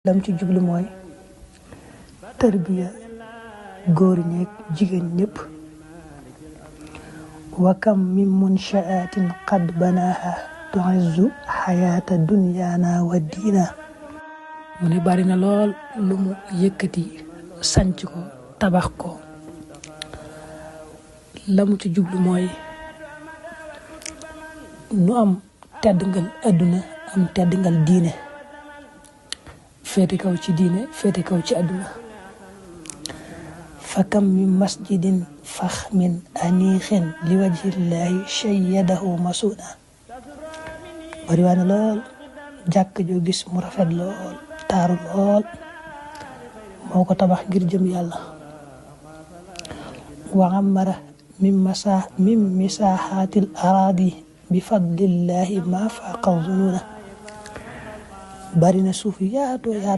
lam ci jublu mooy tarbiya góor ñeeg jigéen ñëpp. wa kam min munshaatin qad banaaha tu'izzu xayaata dunyaana wa diina. mu ne bari na lool lu mu yëkkati sanc ko tabax ko. lamu ci jublu mooy nu am teddngal adduna am teddngal diine, féete kaw ci diine féete kaw ci adduna. fa kam min masjidin faxmin aniixin li wajhillahi shayyadahu masuuna. bari waa na lool jàkk joo gis mu rafet lool taaru lool moo ko tabax ngir jëm yàlla. wa amara min misaaxaatil araadi bi fadlillahi ma faaqa zunuuna. bari na suuf yaatoo yaatu